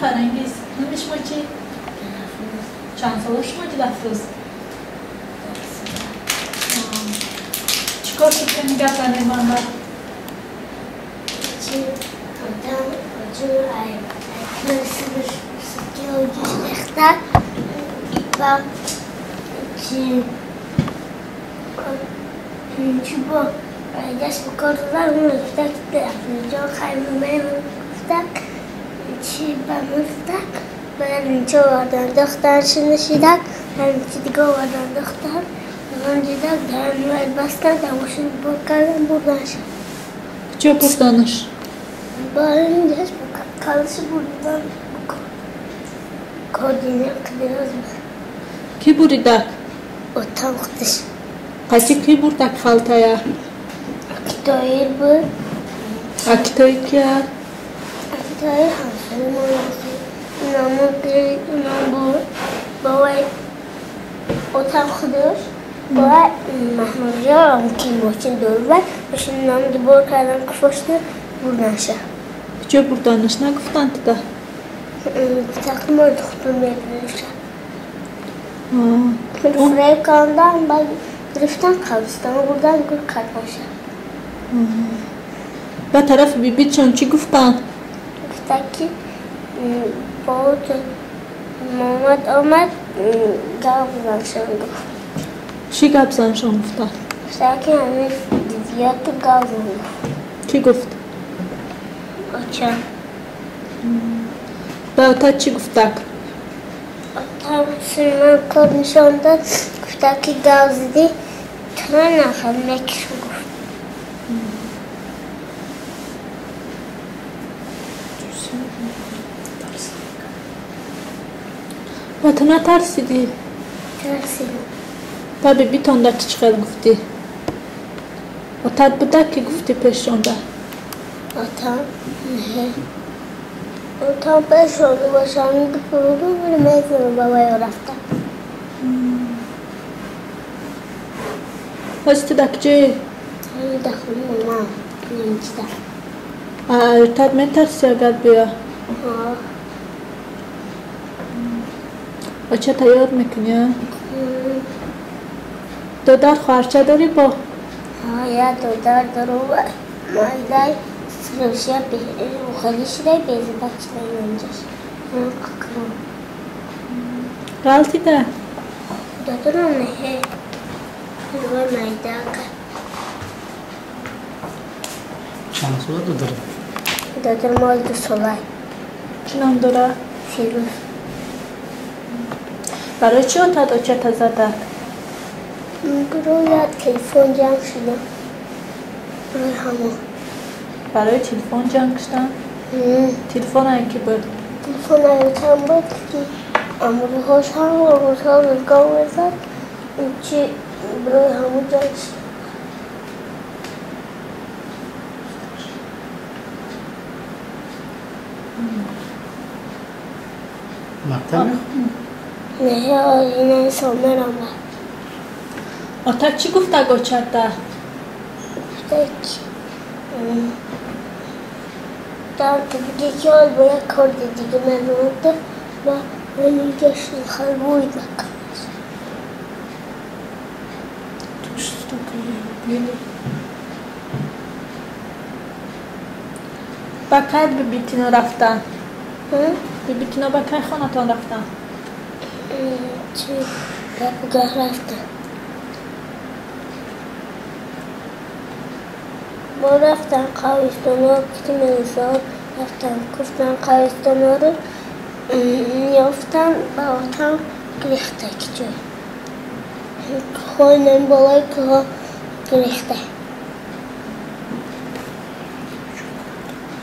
Фарангиз. Номи шумо чӣ? Чанд сола шумо Дилафрӯз? Чӣ кор шуд ки нигоҳ кардем манба? Чи одам оҷун ай рехта ба чи чи бо даст ба кор додам, гуфта ки Дилафрӯзҷон хайр гуфтак чи ба мурдак ман инҷо овардан духтаршо нашидак, ҳамчи дига овардан духтар ранҷидак, дар бастан, дар мошин бор кардан бурданша. Куҷо бурданаш? Баринҷаш калаши бурдан кодина қидироз. Кӣ буридак? Отам худаш. Қачи кӣ бурдак халтая? Акитоир буд. Акитои кия? Акитоир ҳамсои мо. Ному ном бобои отам худаш бобои Маҳмудҷон ки мошин дорубад, мошин ном бор кардан, куфошта бурданша. Куҷо бурданаш нагуфтанд туда? Гуфтак мо духтур мебуриша. Фиреб кардан, баъд гирифтан қабристон бурдан, гур карданша. Ба тарафи бибитшон чӣ гуфтанд? Гуфтак ки бобот Муҳаммад омад, гап заншон гуфт. Чӣ гап заншон гуфтанд? Гуфтак ки ҳамин дидияту гап зан гуфт. Кӣ гуфт? Очам. Ба ота чӣ гуфтак? Отам ман кор нишон дод, гуфтак ки гап задӣ, туро нахал мекушам гуфт. Ба ту натарсидӣ? Тарсидам. Ба бибитонда чӣ хел гуфтӣ? Отат буда ки гуфтӣ пешонда? Отам не. Отам пешонда бошам гуфтум, мезанам бабаё рафта. Ҳозир ту дар куҷоӣ? Дар хонаи мамам, немчида. Отат метарсӣ агар биё? Ҳо. Очата ёд мекунӣ, а? Додар хоҳарча дорӣ бо? Ҳо, як додар дорум, майдай сирӯшия хеле шидай, безабак шидай инҷаш. Ғалтида? Додарам не. Рӯи майдака. Чанд сола додарат? Додарам ҳол 2 сола. Чӣ ном дорад? Фирӯз. Барои чӣ отат очата задак? Барои телефон ҷанг шудам. Барои ҳамон. Барои телефон ҷанг шудан? Телефон ай кӣ буд? Телефон ай отам буд ки амрӯзҳош ҳама рӯзҳо рӯзгор мезад, чи барои ҳамон ҷанг шудам. Мактаб мехонӣ? Не, ина сол мерам. Ота чӣ гуфтак очата? Гуфтак дар ту биги ки ҳол бо як корди дига меравад ва мегашт халбӯй накард. Ба кай бибитино рафтан? Бибитино ба кай хонатон рафтан? Чи ба бугаҳ рафтан. Бо рафтан қабристоно, ки мелисо рафтан, гуфтан қабристоноро ёфтан, ба отам гирехта ки ҷой. Хонам болои кӯҳо гирехта.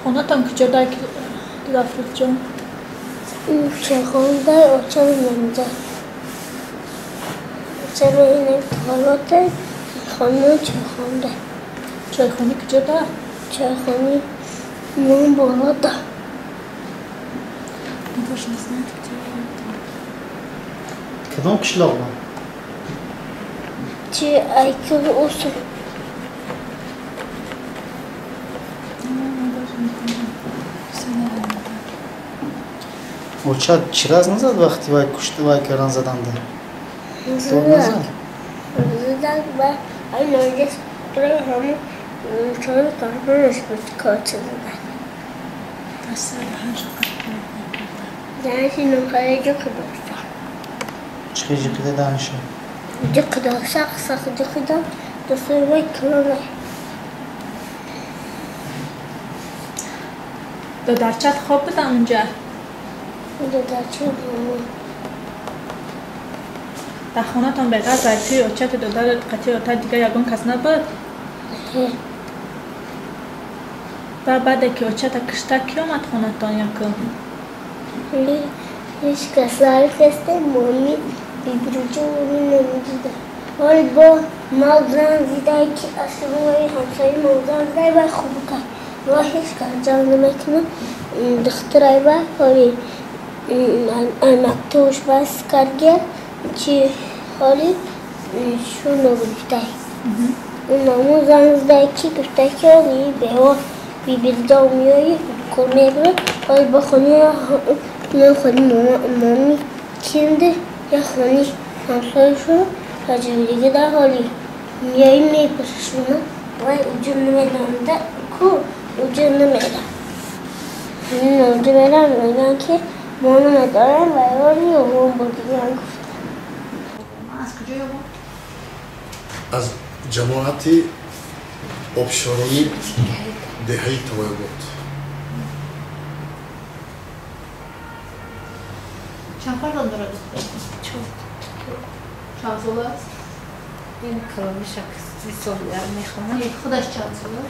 Хонатон куҷо дар Дилафрӯзҷон? Чойхонаи очам инҷа. Чаро ин толоте хона чойхона. Чойхона куҷо да? Чойхонаи мон боло да. Кадом қишлоқ бо? Чи айкур усу. Очат чираз назад вақти вай кушта вай кардан заданда? Зада. Зада ба ай ноҷас про ҳамон чор карбонаш буд коча зада. Данши нухаи ҷуқи дошта. Чӣ ҷуқида данши? Ҷуқида, сақ сақ ҷуқида, дастои вай калона. Додарчат хоб буда онҷа? Додарча буда. Дар хонатон беғарз ай туи очати додарат қатъи отат дигар ягон кас набуд? Не. Ва баъде ки очата кишта ки омад хонатон якум? Ҳеҷ кас нархесте, моми бибируҷо моми намедида. Ҳол бо ма зан дидай ки аз рӯи ҳамсояи мо зан дидай вай хуб кард. Ва ҳеҷ кас ҷанг намекунад. Духтарай ва ҳоли мактубш бас кардия чи ҳоли шуно гирифтай. Унамо зан дидай ки гуфтай ки ҳоли бево бибирҷо меои кор мекунад. Ҳоли бо хони ман хони мами кинде я хони ҳамсояшон таҷрибаги дар ҳоли меои мепурсашона вай уҷо намедонда ку уҷо намедам. Уҷо мерам мегӯянд ки мо намедонем вай ҳоли ёвон бурдигиан гуфта. Аз куҷо ёвон? Аз ҷамоати обшорони деҳаи Тавоёбод. Чанд фарзанд дорад? Чор. Чанд сола аст? Ин калониш 3 сол мехонад. Худаш чанд сола?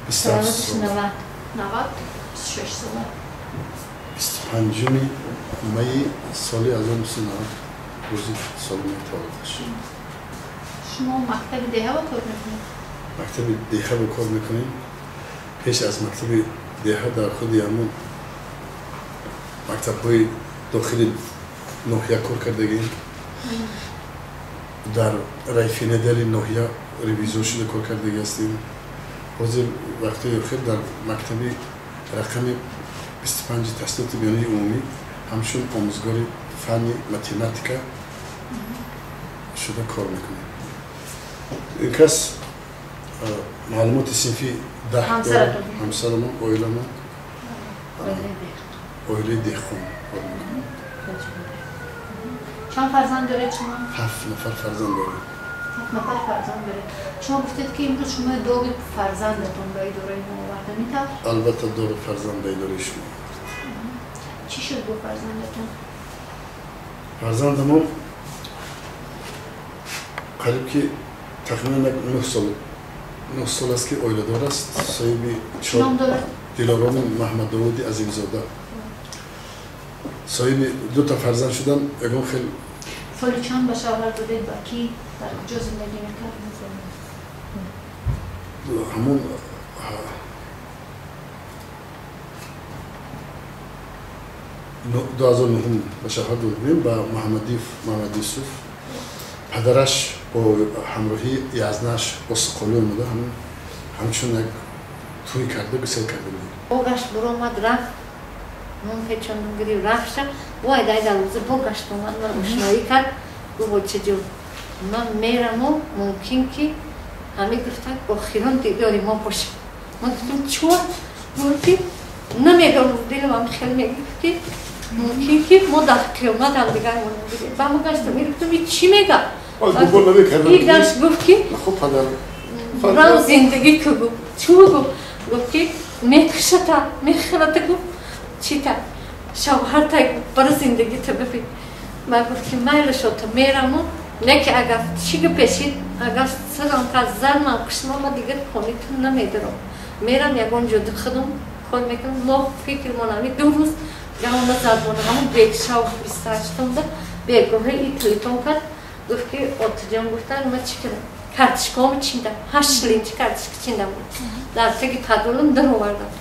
27 сол. 90? 26 сола. 25 майи соли 1990 рӯзи соли таваллудаш. Шумо мактаби деҳа кор мекунед? Мактаби деҳа кор мекунем. Пеш аз мактаби деҳа дар худи ҳамон мактабҳои дохили ноҳия кор кардагем. Дар райфинедели ноҳия ревизор шуда кор кардаги ҳастем. Ҳозир вақтҳои охир дар мактаби рақами 25 таҳсилоти миёнаи умумӣ ҳамчун омӯзгори фанни математика шуда кор мекунем. Ин кас маълумоти синфи 10 дорад. Ҳамсарамон, оиламон, оилаи деҳқон кор мекунем. Чанд фарзанд доред шумо? 7 нафар фарзанд дорем. 7 нафар фарзанд доред. Шумо гуфтед ки имрӯз шумо доғи фарзандатон ба идораи мо оварда, метавр? Албатта доғи фарзанд ба идораи шумо овард. Чӣ шуд бо фарзандатон? Фарзандамон қариб ки тахминан 9 сол аст ки оиладор аст. Соҳиби ном дорад? Дилороми Маҳмаддовуди Азимзода. Соҳиби 2 фарзанд шудан ягон хел. Соли чанд ба шавҳар додед ба ки? Дар куҷо зиндагӣ мекард? Ҳамон 2009 ба шавҳар додем ба Муҳаммадиев Муҳаммад Юсуф. Падараш бо ҳамроҳии язнаш Осиқолӣ омада ҳамчун як тӯй карда гусел карда будем. Бо гашт буромад рафт, нон печондум гирифт рафта, вой дай дарвоза бо гашт омад, ман ошноӣ кард, гуфт бочаҷон, ман мераму мумкин ки ҳамин гуфтак охирон дидори мо бошад. Ман гуфтам чор? Гуфт ки намедонам, дилам ҳам хел мегуфт ки мумкин ки мо дар қиёмат ҳамдигармон бигирем. Ба мо гаштам гуфтам и чӣ мега? И гашт гуфт ки хуб падар рав зиндагӣ ку гуфт. Чӯ гуфт? Гуфт ки мекушата, мехӯрата гуфт, чита шавҳарта бара зиндагита бибин. Ман гуфт ки майла шота мераму не ки агар чӣ гапешид, агар сарам кард зан ман кушма, ма дигар хонитон намедорам. Мерам ягон ҷода худам кор мекунам. Мо фикрмон ҳами 2 рӯз гавна задмона ҳамон бегшав 28-тонда бегоҳи и телефон кард, гуфт ки отаҷон гуфтан ма чӣ кардам? Картишкаҳомо чиндам, 8 линчи картишка чиндам. Дар теги падолам даровардам.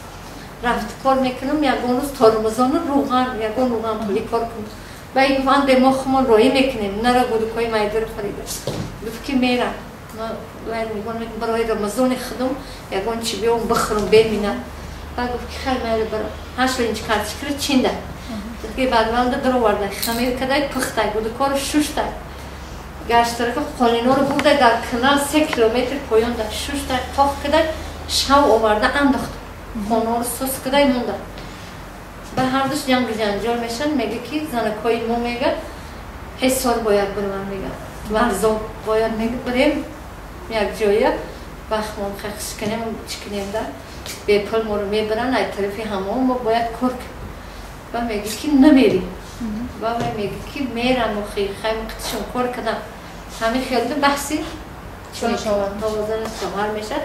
Рафт кор мекунам, ягон рӯз то Рамазону рӯған, ягон рӯған пули кор кунам. Ба ин гуфт мо хумон роҳӣ мекунем, нара гудукҳои майдаро харида. Гуфт ки мерам. Барои Рамазони худам ягон чи биём бихӯрам беминам. Баъд гуфт ки хай майра барам. 8 линчи картишкаро чиндам. Бадвалда дароварда, хамир кадай, пухтай, гудакоро шуштай. Гаштарака қолиноро бурдай дар канал 3 километр поёнда шуштай, тоқ кадай, шав оварда андохт. Хонаро сус кадай монда. Ба ҳардуш ҷангу ҷанҷол мешан, мега ки занакҳои мо мега ҳисор бояд бирван мега. Варзоб бояд мега бирем як ҷоя вақтмон хахш кунем, чӣ кунем да бепул моро мебаранд, ай тарафи ҳамон мо бояд кор кунем. Ва мега ки намери. Ва мега ки мерам охи, хайм қитишон кор кардам. Ҳамин хелда баҳси тавозани шавҳар мешад.